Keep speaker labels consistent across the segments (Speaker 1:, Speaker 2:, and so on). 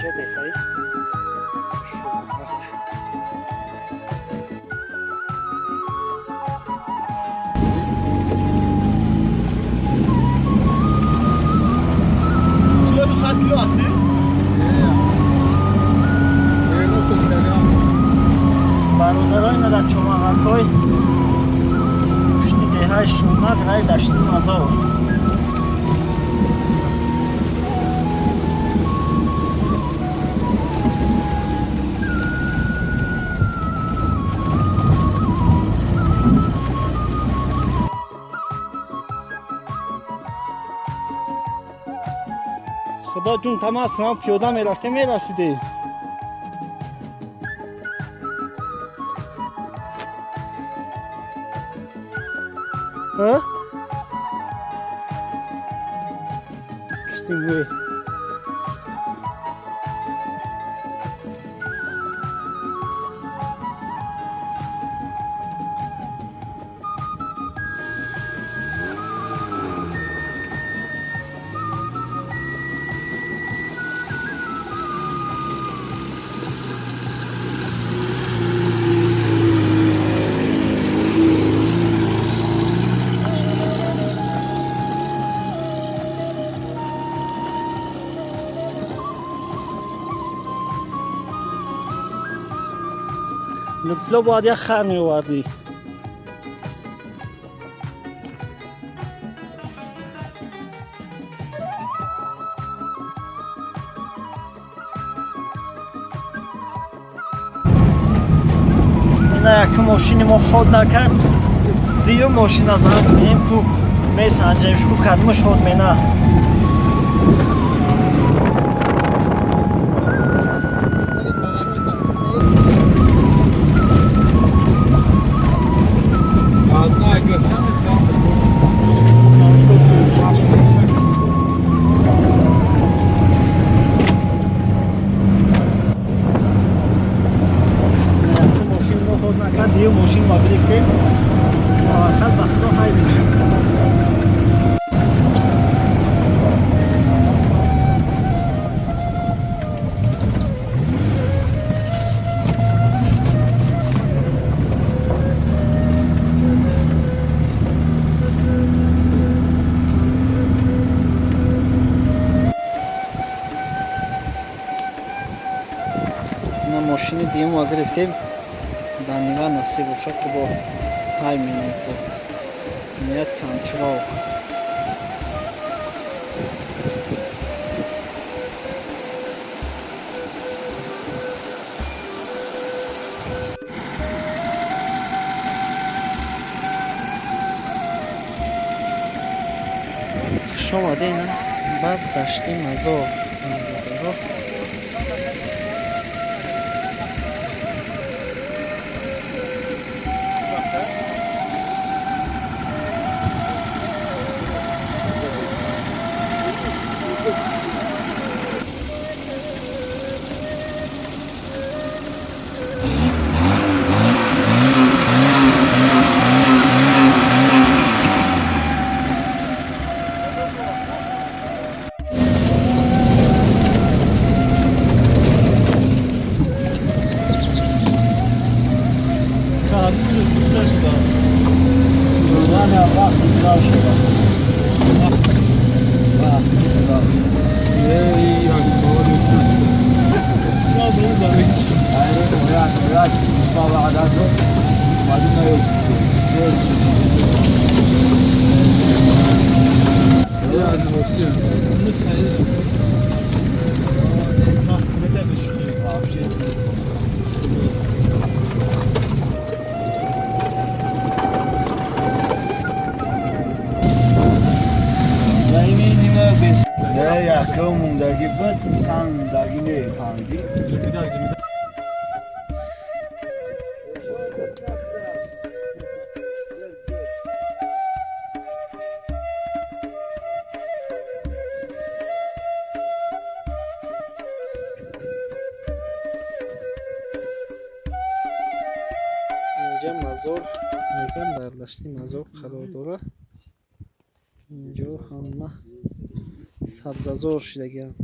Speaker 1: Инҷа деҳаи Шӯмак.
Speaker 2: 42 кило ҳастӣ?
Speaker 1: Бародарои дар чӯмағакҳои пушти деҳаи Шӯмак, раи дашти Мазор. Худо ҷун, тамасам пиёда мерафтем, мерасидем. А? Киштингӯй. Лутфулло, бояд як хар меовардӣ. Ина якум мошини мо ход накард, дуюм мошина занг меем ку, месанҷем ку, кадмуш ход мена. Якум мошин мо ход накард, дуюм мошин мо гирифтем. Таваккал ба Худо, ҳай мекунем. Ина мошини дуюмро гирифтем. Дар нива насиб бошад, худо, ҳай менем ку. Ният камчироғ. Хуш омадед ба дашти Мазор, бародаро.
Speaker 2: Не, якум мундаги буд, сан мундаги не, фаҳмидӣ?
Speaker 1: Инҷа Мазор мегӯям, дар дашти Мазор қарор дорад. Инҷо ҳама сабзазор шудагианд.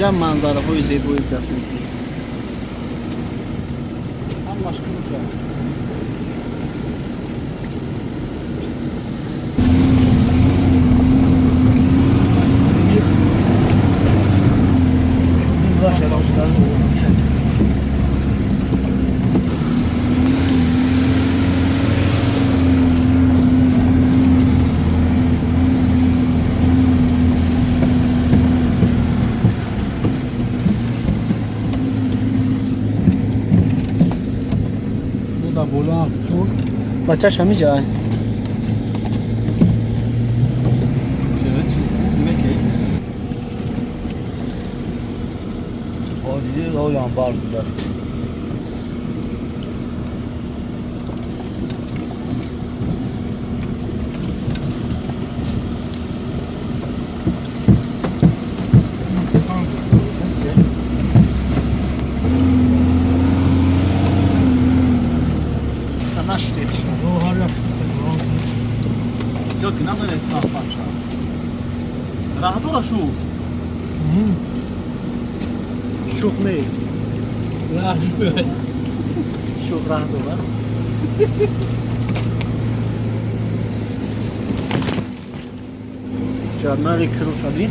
Speaker 1: Аҷаб манзараҳои зебои даст мекунӣ. Ҳамаш круша. Бачаш ҳамин ҷай. Шух не. Шух раҳ дорад. Ҷарнари кирушадин.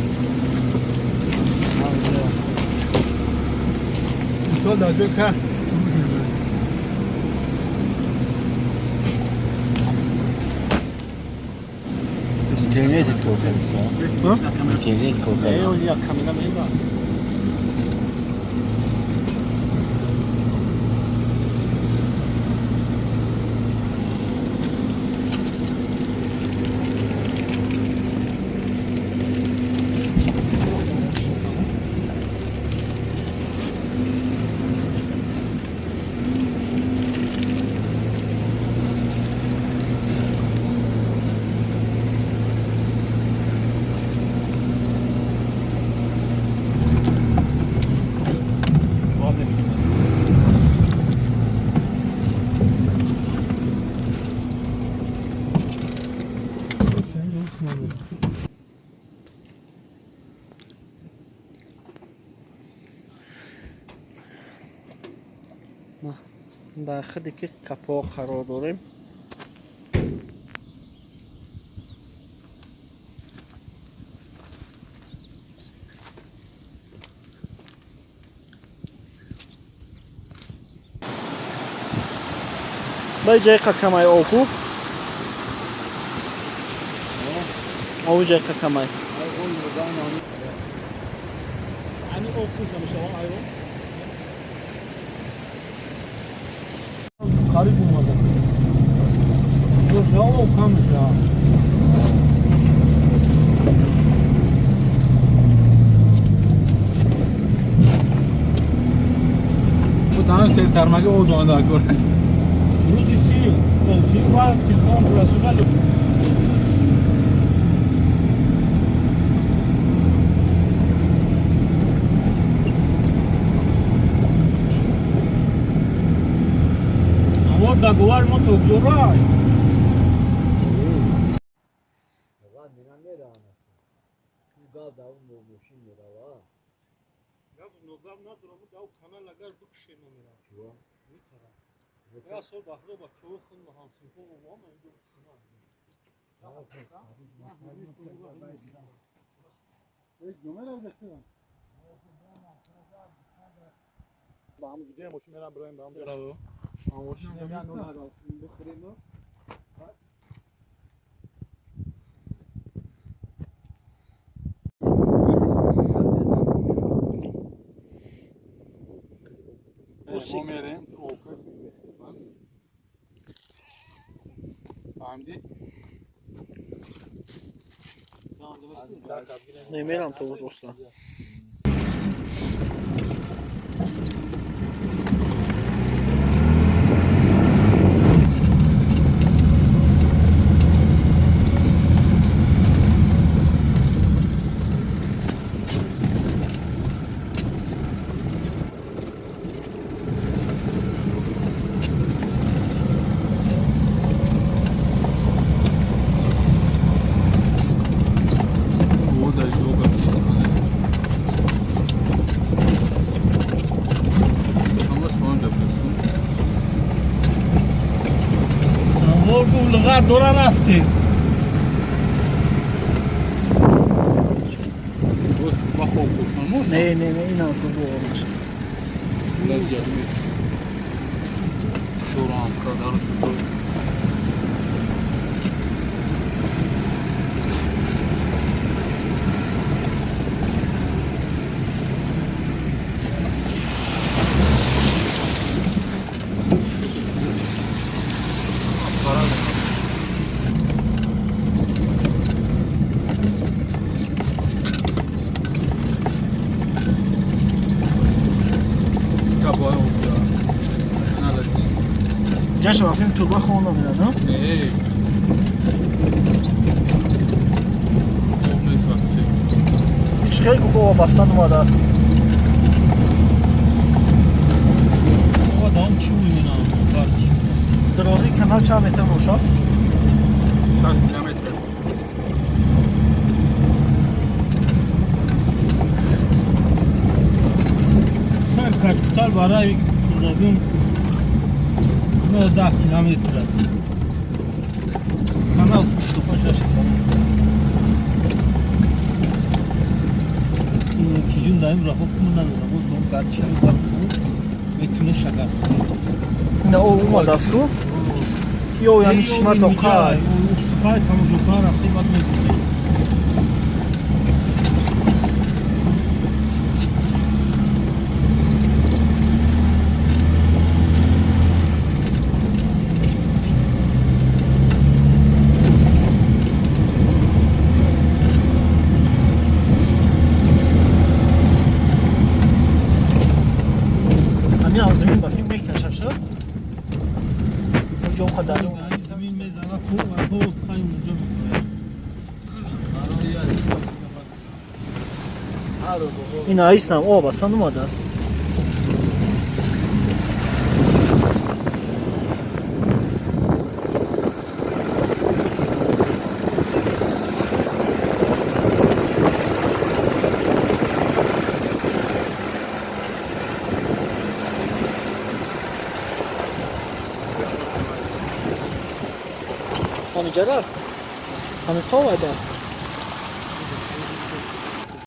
Speaker 3: Мисол дар ҷои ках
Speaker 2: Интернет кор кардиса? Интернет кор кардиса?
Speaker 1: Як камера меба. Дар худе ки капоқ қарор дорем. Бай ҷай қакамай оку. Оу ҷай қакамай.
Speaker 3: Ани об куша мешава айрон. Қариб омада. Ҷо об кам мешава. Бу танҳо сертармаги об омада кор. Рӯзи чи? Чи ва телефон расонали. Договор мо то ҷурай. Фаҳмидӣ?
Speaker 1: Не мерам то роста.
Speaker 3: Дора рафтем.
Speaker 1: Не, не, не, инам ту бо. Ҷашн рафтем, турба хона мерад, а?
Speaker 3: Не. Об нест вообще.
Speaker 1: Ҳеч хеле гуфт, вобастан омадааст.
Speaker 3: Одам чӣ мебинам?
Speaker 1: Дарозии канал чанд метр бошад?
Speaker 3: 6 километр. Сар капитал барои Чӯробин 10 километр аст. Канал 6 километр. Киҷун даим раҳо кун надорам. Боз дом гарчи метуне шагар.
Speaker 1: Ина о омадааст ку? Ё яъни чишма то қай.
Speaker 3: Устухай тамошокар рафтем, баъд мебинем.
Speaker 1: Ҳамин аз замин ба филм мекашаша? Ҷо қадар.
Speaker 3: Замин мезана ку ва бо панҷ ҷо мекунад.
Speaker 1: Ин аиснам об астан омадааст. Ҳамиҷа рафт. Ҳами қовайда.